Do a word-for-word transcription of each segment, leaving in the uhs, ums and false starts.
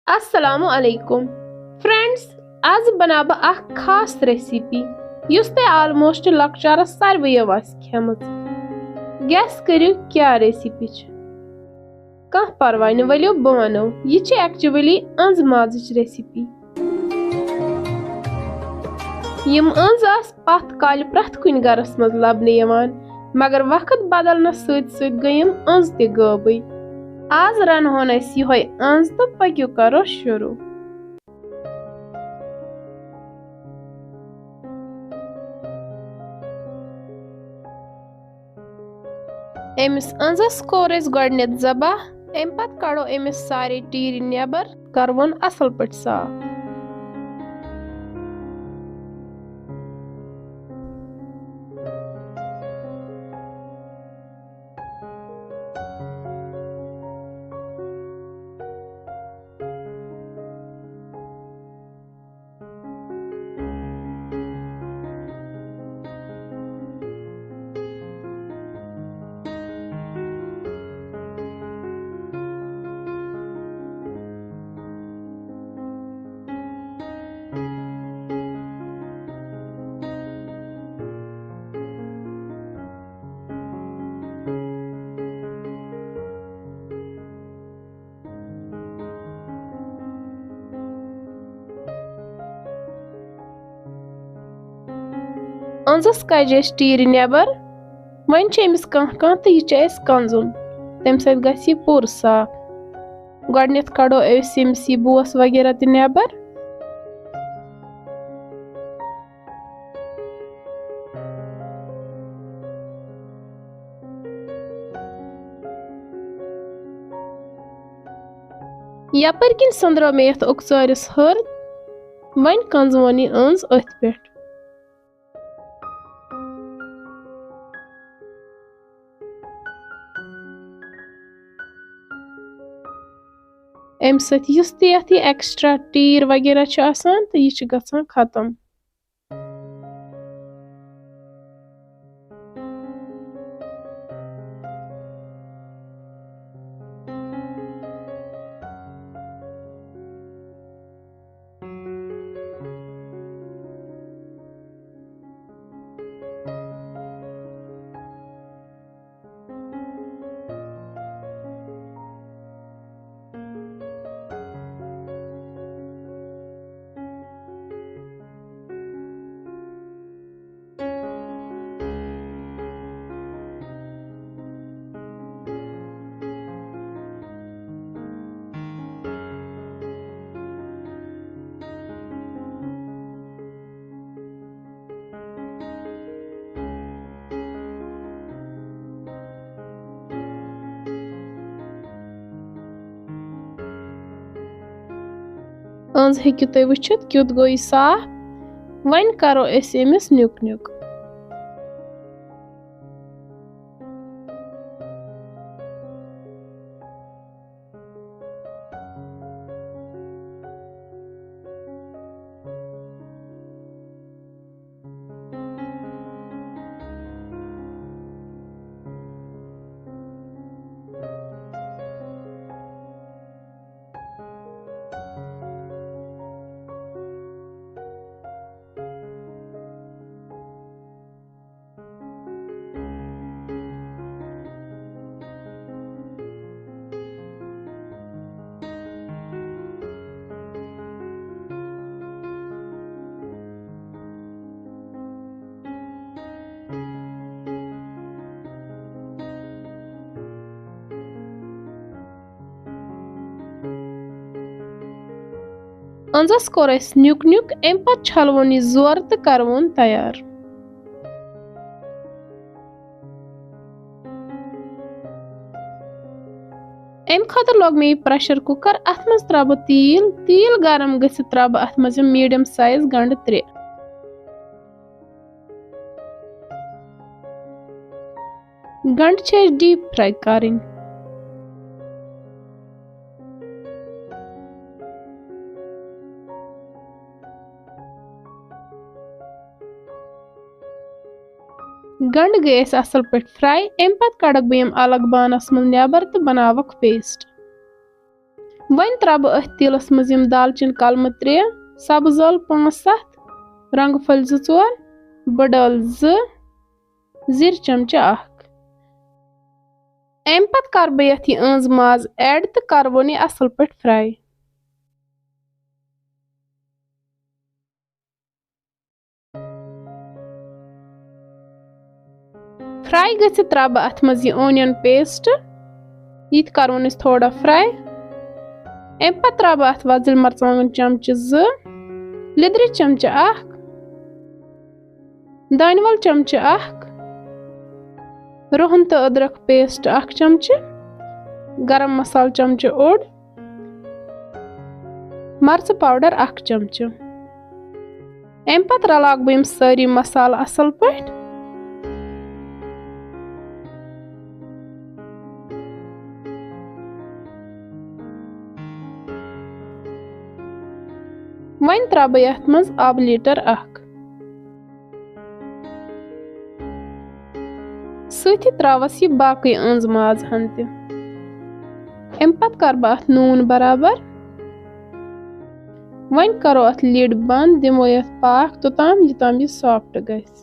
السلام علیکم فرینڈز، آز بناو بہٕ اکھ خاص ریسیپی یُس تۄہہِ آلموسٹ لۄکچارس ساروِیو آسہِ کھیمٕژ۔ گیس کٔرِو کیٛاہ ریسیپی چھِ؟ کانٛہہ پرواے نہٕ، ؤلِو بہٕ ونو۔ یہِ چھِ ایکچولی أنٛز مازٕچ ریسیپی۔ یِم أنٛز آسہٕ پتھ کالہِ پرٛٮ۪تھ کُنہِ گرس منٛز لبنہٕ یِوان، مگر وقت بدلنس سۭتۍ سۭتۍ گٔے یِم أنٛز تہِ غٲبٕے۔ آز رنہون أسۍ یِہوٚے أنٛز تہٕ پٔکِو کرو شروع۔ أمِس أنٛزس کوٚر أسۍ گۄڈٕنٮ۪تھ ذبح، اَمہِ پتہٕ کڑو أمِس سارے ٹیٖرِ نٮ۪بر، کرون اصل پٲٹھۍ صاف۔ أنٛزس کجہِ أسۍ ٹیٖرِ نٮ۪بر۔ وۄنۍ چھِ أمِس کانٛہہ کانٛہہ تہٕ یہِ چھُ اَسہِ کنٛزُن، تَمہِ سۭتۍ گژھِ یہِ پوٗرٕ صاف۔ گۄڈٕنٮ۪تھ کڑو أسۍ أمِس یہِ بوس وغیرہ تہِ نٮ۪بر۔ یپٲرۍ کِنۍ سٔنٛدرٲو مےٚ یَتھ اوٚکژٲرِس ہٕر۔ وۄنۍ کنٛزوون یہِ أنٛز أتھۍ پٮ۪ٹھ۔ اَمہِ سۭتۍ یُس تہِ یَتھ یہِ ایکسٹرا ٹیٖر وغیرہ چھُ آسان، تہٕ یہِ چھُ گژھان ختم۔ أنٛز ہیٚکِو تُہۍ وٕچھِتھ کیُتھ گوٚو یہِ صاف۔ وۄنۍ کرو أسۍ أمِس نیُک نیُک۔ أنٛزس کوٚر اَسہِ نیُک نیُک، اَمہِ پتہٕ چھلوُن یہِ زورٕ تہٕ کرٕوُن تیار۔ اَمہِ خٲطرٕ لوگ مےٚ یہِ پریشر کُکر، اَتھ منٛز ترٛاوٕ بہٕ تیٖل، تیٖل گرم گٔژھِتھ ترٛاوٕ بہٕ اَتھ منٛز یِم میٖڈیم سایز گنٛڈٕ ترٛےٚ۔ گنٛڈٕ چھِ اَسہِ ڈیپ فرائی کرٕنۍ۔ گنٛڈٕ گٔے اَسہِ اَصٕل پٲٹھۍ فرائی، اَمہِ پتہٕ کڑکھ بہٕ یِم الگ بانس منٛز نٮ۪بر تہٕ بناوکھ پیسٹ۔ وۄنۍ ترٛاوٕ بہٕ أتھۍ تیٖلَس منٛز یِم دالچیٖن کلمہٕ ترٛےٚ، سبٕز ٲلہٕ پانٛژھ ستھ، رنٛگہٕ پھٔلۍ زٕ ژور، بٔڑ ٲلہٕ زٕ، زِرۍ چمچہٕ اکھ۔ اَمہِ پتہٕ کَرٕ بہٕ یَتھ یہِ ٲنٛز ماز add تہٕ کَرٕ ووٚن یہِ اَصٕل پٲٹھۍ fry۔ Fry گٔژھِتھ ترٛاوٕ بہٕ اَتھ منٛز یہِ onion paste۔ یہِ تہِ کَرون أسۍ تھوڑا fry۔ اَمہِ پَتہٕ ترٛاوٕ بہٕ اَتھ وۄزٕلۍ مَرژٕوانٛگَن چمچہٕ زٕ، لیٚدرِ چمچہٕ اَکھ، دانہِ وَل چمچہٕ اَکھ، رُہَن تہٕ أدرَک paste اَکھ چمچہٕ، گرم مصالہٕ چمچہٕ اوٚڑ، مرژٕ powder اَکھ چمچہٕ۔ اَمہِ پَتہٕ رَلاوٕ بہٕ یِم سٲری مصالہٕ اَصٕل پٲٹھۍ۔ وۄنۍ ترٛاوٕ بہٕ یَتھ منٛز آبہٕ لیٖٹر اَکھ۔ سۭتی ترٛاوَس یہِ باقٕے ٲنٛز ماز ہَن تہِ۔ اَمہِ پَتہٕ کَرٕ بہٕ اَتھ نوٗن برابر۔ وۄنۍ کَرو اَتھ lid بنٛد، دِمو یَتھ پاکھ توٚتام، یوٚتام یہِ soft گژھِ۔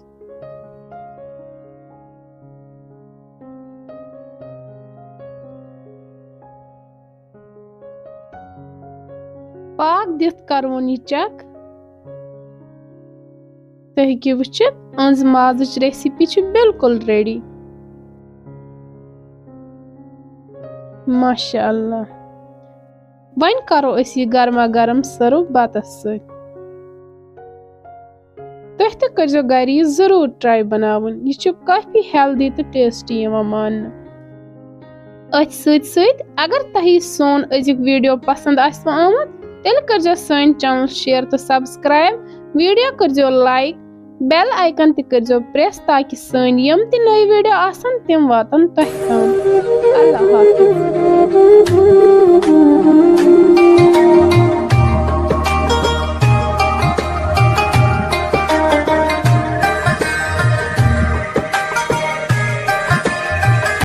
پاکھ دِتھ کَرون یہِ check۔ تُہۍ ہیٚکِو وٕچھِتھ، أہنٛز مازٕچ recipe چھِ بالکل ready۔ ماشاء اللہ۔ وۄنۍ کَرو أسۍ یہِ گرما گرم serve بَتَس سۭتۍ۔ تُہۍ تہِ کٔرزیٚو گرِ یہِ ضروٗر try بناوُن۔ یہِ چھُ کافی healthy تہٕ tasty یِوان ماننہٕ۔ أتھۍ سۭتۍ سۭتۍ اگر تۄہہِ سون أزیُک video پسند آسِوٕ آمُت، تیٚلہِ کٔرزیٚو سٲنۍ channel share تہٕ subscribe، video کٔرزیٚو like، bell icon تہِ کٔرزیٚو press تاکہِ سٲنۍ یِم تہِ نٔے video آسن تِم واتن تۄہہِ تام۔ اللہ حافظ۔